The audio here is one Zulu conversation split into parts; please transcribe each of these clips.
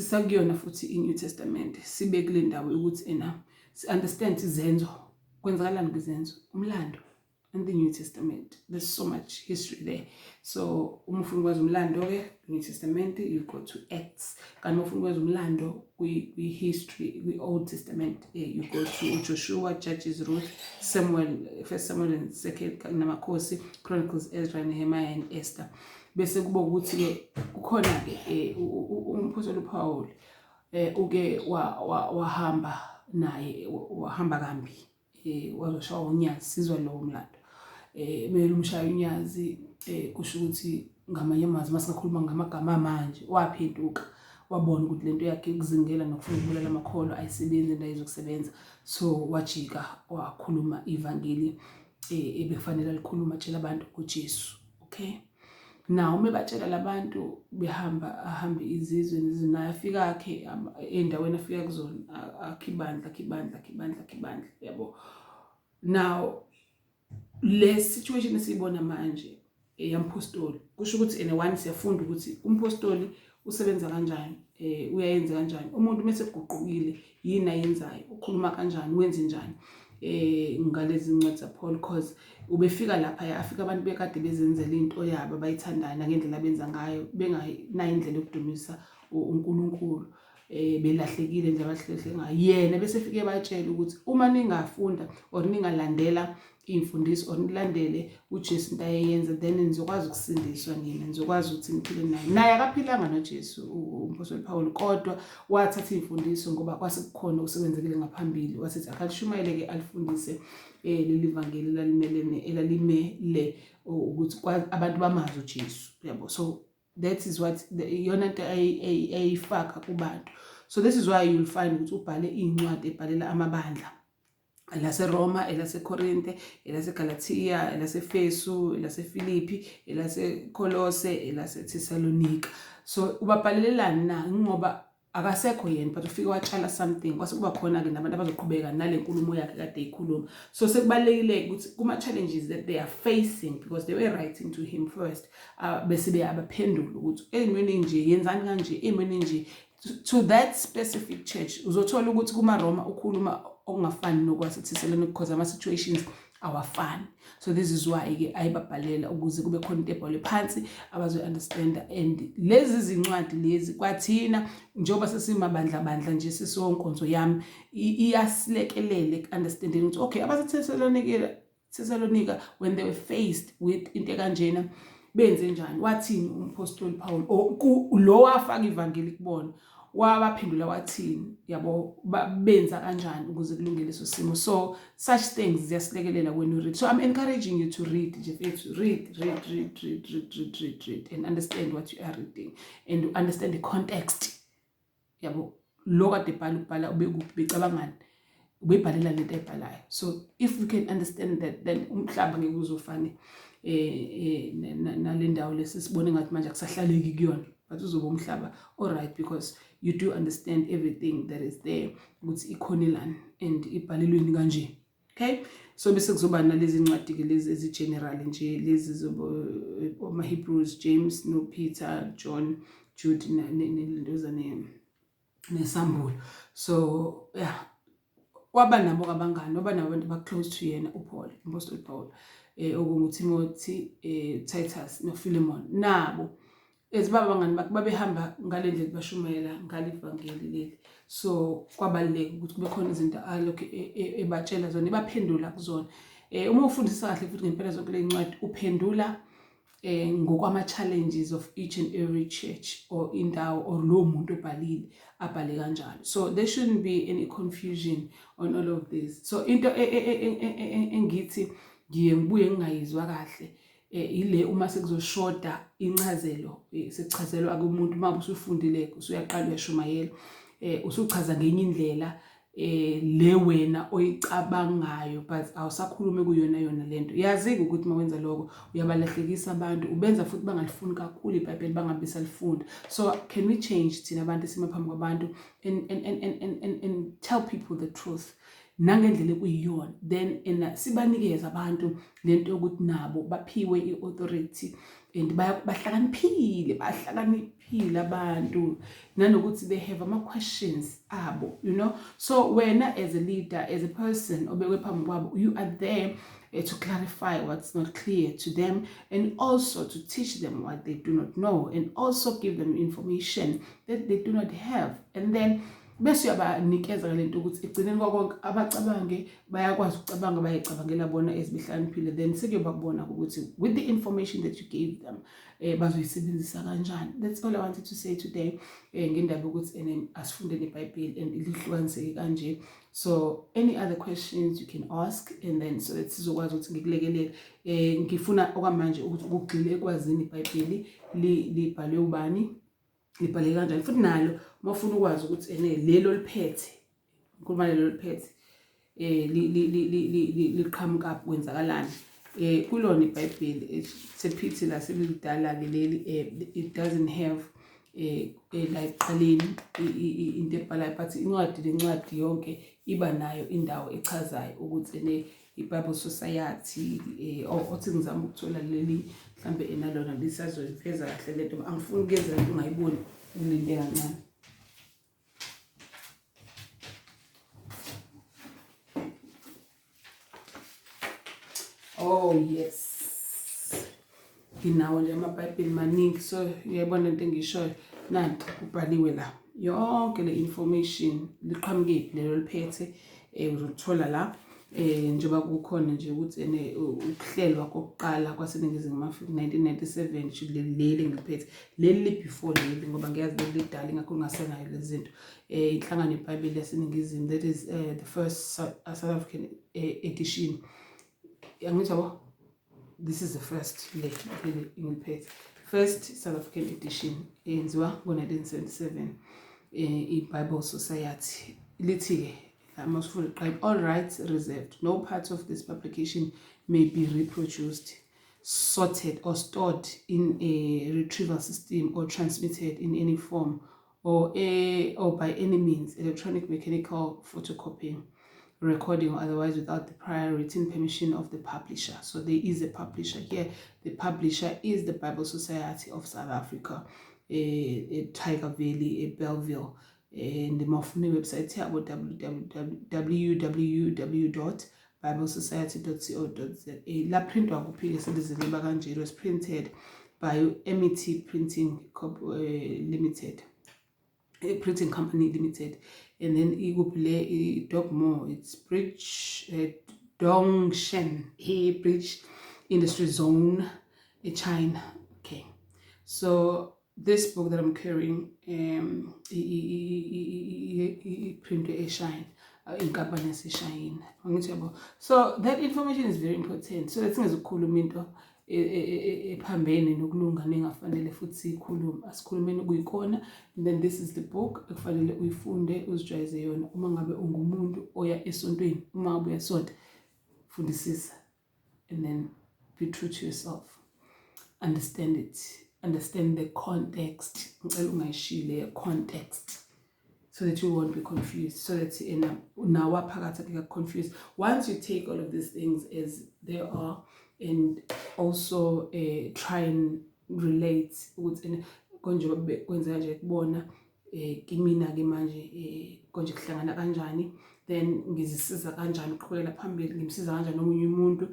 Sisakuyona futhi i-New Testament, sibe kule ndawo yokuthi ena si-understand izenzo, kwenzakalani kwizenzo, umlando in the New Testament. There's so much history there. So uma ufuna ukwazi umlando-ke New Testament, you go to Acts. Kanti uma ufuna ukwazi umlando kwi-history, kwi-Old Testament, you go to Joshua, Judges, Ruth, Samuel, First Samuel and Second namakhosi, Chronicles, Ezra, Nehemiah and Esther. Bese kuba ukuthi-ke kukhona-ke umphostoli uPaul uke wahamba naye, wahamba kambi, wazoshawa unyazi. Sizwa lowo mlando, mele umshaya unyazi, kusho ukuthi ngamanye amazwi, masingakhuluma ngamagama amanje, waphenduka, wabona ukuthi lento yakhe yokuzingela nokufuna ukubulala amakholwa ayisebenzi, into ayizokusebenza. So wajika, wakhuluma ivangeli ebekufanele alikhuluma, atshela abantu ngoJesu. Okay, now uma batshela labantu, behamba, ahambe izizwe nezizwe, naye afika akhe endaweni afika kuzona, akhe ibandla, akhe ibandla, akhe ibandla, akhe ibandla, yabo. Now le situation esiyibona manje eyampostoli, kusho ukuthi ene one siyafunda ukuthi umpostoli usebenza kanjani, uyayenza kanjani umuntu mase guqukile, yini ayenzayo, ukhuluma kanjani, wenze njani ngalezi ncwadi zaPaul, cause ubefika lapha, afika abantu bekade bezenzela into yabo abayithandayo nangendlela abenza ngayo, bengenayo indlela yokudumisa uNkulunkulu, belahlekile nje, abahlehle ngayo. Yena bese fike batshela ukuthi uma ningafunda or ningalandela iy'mfundiso or nilandele uJesu, into ayeyenza, then nizokwazi ukusindiswa nina, nizokwazi ukuthi niphile naye. Naye akaphilanga noJesu umpostoli Paul, kodwa wathatha iy'mfundiso ngoba kwase kukhona okusebenzekile ngaphambili. Wasithi akalishumayele-ke, alifundise leli vangeli elalimelene, elalimele ukuthi abantu bamazi uJesu, yabo. So that is what iyona nto ayifaka kubantu. So this is why you'll find ukuthi ubhale iy'ncwadi ebhalela amabandla elaseRoma, elaseKorinte, elaseGalathiya, elaseFesu, elaseFilipi, elaseKolose, elaseThesalonika. So ubabhalelelani na? Ngoba akasekho yena, but ufike watshala something, kwase kuba khona-ke nabantu abazoqhubeka nale nkulumo yakhe kade ikhuluma. So sekubalulekile ukuthi kuma-challenges that they are facing, because they were writing to him first, bese beyabaphendula ukuthi ey'mweni nje yenzani kanje, ey'mweni nje, to that specific church. Uzothola ukuthi kuma-Roma ukhuluma okungafani nokwaseThesalonika because ama-situations awafani. So this is why-ke ayibabhalela, ukuze kube khona into ebhalwe phansi abazoyi-understanda. And lezi zincwadi lezi, kwathina njengoba sesimabandla bandla nje, sisonkonzo yami, iyasilekelela eku-understandeni ukuthi okay, abaseThesalonika, Thessalonica, when they were faced with into ekanjena, benze njani, wathini umpostoli Paul, or lo wafaka ivangeli kubona, wabaphendula wathini, yabo, benza kanjani ukuze kulunge leso simo. So such things ziyasilekelela when you read. So I'm encouraging you to read nje mfethu, read, read, read, read, read, read, read, read and understand what you are reading and understand the context, yabo. Lo kade ebhala, ukubhala ubekuphi, becabangani, ubebhalela lento ayibhalayo. So if we can understand that, then umhlaba ngeke uzofane nale ndawo lesisibone ngathi manje akusahlaleki kuyona, but uzoba umhlaba alright, because you do understand everything that is there, ukuthi ikhonelani and ibhalelweni kanje. Okay, so bese kuzoba nalezi ncwadi-ke lezi ezi-general nje, lezi zobo ama-Hebrews, James no-Peter, John, Jude, nentoza nesambulo. So yeah, waba nabo abangani, waba nabo abantu aba-close to yena uPaul, umpostoli Paul, okunguTimothy, Titus noPhilemon. Nabo ezibaba abangani bakhe babehamba ngale ndlela, bashumayela ngale ivangeli leli. So kwabaluleka ukuthi kube khona izinto alokhu ebatshela zona, ebaphendula kuzona. Uma ufundisa kahle futhi ngempela zonke le ncwadi, uphendula ngokwama challenges of each and every church or indawo or lo muntu obhalile, abhale kanjalo. So there shouldn't be any confusion on all of this. So into engithi ngiye ngibuye ngingayizwa kahle ile uma sekuzoshoda incazelo, sekuchazelwa kumuntu uma usufundile, usuyaqala uyashumayela, usuchaza ngenye indlela le wena oyicabangayo, but awusakhulumi kuyona yona lento. Yazi ukuthi uma wenza lokho uyabalahlekisa abantu, ubenza futhi bangalifuni kakhulu iBhayibheli, bangabe salifunda. So can we change thina abantu esima phambi kwabantu and tell people the truth nangendlela ekuyiyona, then ena sibanikeze abantu lento yokuthi nabo baphiwe i-authority. And bahlakaniphile, bahlakaniphile abantu, nanokuthi they have ama-questions abo. So wena as a leader, as a person obekwe phambi kwabo, you are there to clarify what's not clear to them and also to teach them what they do not know and also give them information that they do not have. And then bese uyabanikeza le nto ukuthi ekugcineni kwakonke abacabange, bayakwazi ukucabanga, bayicabangela bona as behlakaniphile. Then sekuyoba kubona ukuthi with the information that you gave them, bazoyisebenzisa kanjani. That's all I wanted to say today ngendaba yokuthi ene asifunde neBhayibheli and lihlukaniseke kanje. So any other questions you can ask, and then so that sizokwazi ukuthi ngikulekelele. Ngifuna okwamanje ukuthi ukugxile ekwazini iBhayibheli libhalwe ubani, libhaleke kanjani, futhi nalo uma ufuna ukwazi ukuthi ene lelo liphethe, ngikhuluma lelo liphethe, liqhamuka kwenzakalani kulona iBhayibheli. Sephithi la selidala ke leli, it doesn't have la ekuqaleni into ebhalayo, but incwadi, lencwadi yonke iba nayo indawo echazayo ukuthi ene i-Bible Society, othi ngizama ukuthola leli, mhlambe enalona lisazoyiveza kahle lento. Angifuni ukuyenza lento ungayiboni, ulinde kancane. Oh yes, nginawo nje amaBhayibheli maningi, so uyayibona into engishoyo. Nanti kubhaliwe la yonke le information, liqhamukephi lelo liphethe, uzolithola la, njengoba kukhona nje ukuthi ene ukuhlelwa kokuqala kwaseNingizimu Afrika 1997, sho leli ngiliphethe leli li before leli, ngoba ngiyazi leli lidala, ingakho ngingasenayo lezi zinto. Inhlangano yeBhayibheli yaseNingizimu, that is the first South African edition, angithi yabo. This is the first, le leli ngiliphethe, first South African edition eyenziwa ngo-1977, i-Bible Society. Lithi-ke la masifunda, "All rights reserved. No part of this publication may be reproduced, sorted or stored in a retrieval system or transmitted in any form or by any means, electronic, mechanical, photocopying, recording or otherwise, without the prior written permission of the publisher." So there is a publisher here. The publisher is the Bible Society of South Africa, Tiger Valley, Bellville. And mawufuna i-website yabo, www.biblesociety.co.za. Laprintwa kuphi-ke selize liba kanje? It was printed by MET Printing Limited, Printing Company Limited. And then ikuphi le i-Dogmore? It's Bridge, Dongshan Bridge Industry Zone, eChina. Okay, so this book that I'm carrying, iprintwe eShine, inkampani yaseShayina, angithi yabo. So that information is very important so that singezukukhuluma into ephambene nokulunga nengafanele futhi siyikhulume. Asikhulumeni kuyikona. And then this is the book ekufanele uyifunde, uzijwayeze yona uma ngabe ungumuntu oya esontweni. Uma ngabe uyasonta, fundisisa and then be true to yourself, understand it, understand the context. Ngicela ungayishiyi le context so that you won't be confused, so that ena nawa phakathi akeke confused. Once you take all of these things as they are and also try and relate ukuthi ena konje kwenzeka nje kubona, kimina ke manje, konje kuhlangana kanjani, then ngizisiza kanjani ukuqhubekela phambili, ngimsiza kanjani omunye umuntu,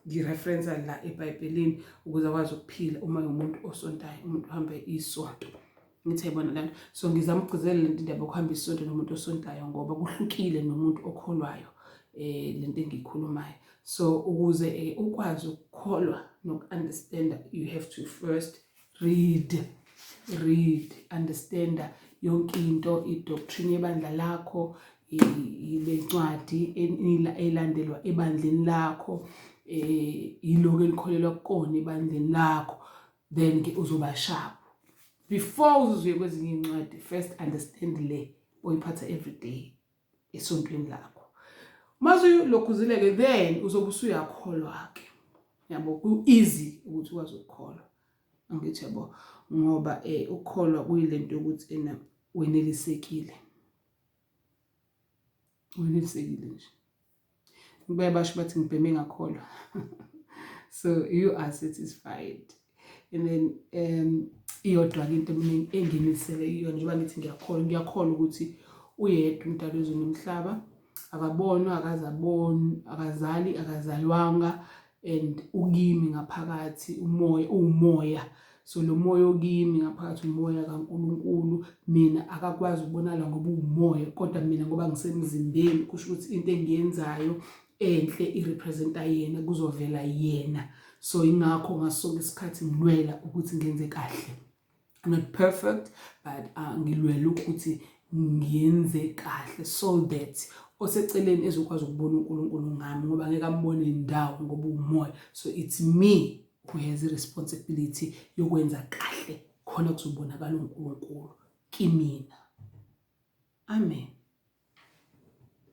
ngireferensa la eBhayibhelini ukuze akwazi ukuphila uma umuntu osontayo, umuntu uhambe isonto. Ngithi ayibona lento. So ngizama ukugcizelela lento, indaba yokuhamba isonto nomuntu osontayo, ngoba kuhlukile nomuntu okholwayo, lento engiyikhulumayo. So ukuze ukwazi ukukholwa noku-understand, you have to first read, read, understand yonke into, i-doctrine yebandla lakho, lencwadi elandelwa ebandleni lakho, yiloko elikholelwa kukona ebandleni lakho. Then ke uzoba sharp before uzuye kwezinye iy'ncwadi. First understand le oyiphatha every day esontweni lakho. Mase ulokhuzile-ke, then uzobe usuyakholwa-ke, yabo. Ku-easy ukuthi ukwazi ukukholwa, angithi yabo, ngoba ukukholwa kuyilento yokuthi ena wenelisekile, wenelisekile nje. Baye basho bathi ngibheme ngakholwa. So you are satisfied. And then iyodwa-ke into mina engimisele iyona, njengoba ngithi ngiyakholwa, ngiyakholwa ukuthi uyedwa umdali wezulu nomhlaba, akabonwa, akazaboni, akazali, akazalwanga, and ukimi ngaphakathi umoya, uwumoya. So lo moya okimi ngaphakathi umoya kaNkulunkulu, mina akakwazi ukubonakala ngoba uwumoya, kodwa mina ngoba ngisemzimbeni kusho ukuthi into engiyenzayo enhle irepresenta yena, kuzovela yena. So ingakho ngaso sonke isikhathi ngilwela ukuthi ngenze kahle. I'm not perfect, but ngilwela ukuthi ngiyenze kahle so that oseceleni ezokwazi ukubona uNkulunkulu ngami, ngoba ngeke ambone ndawo ngoba uwumoya. So it's me who has the responsibility yokwenza kahle khona kuzobonakala uNkulunkulu kimina. Amen.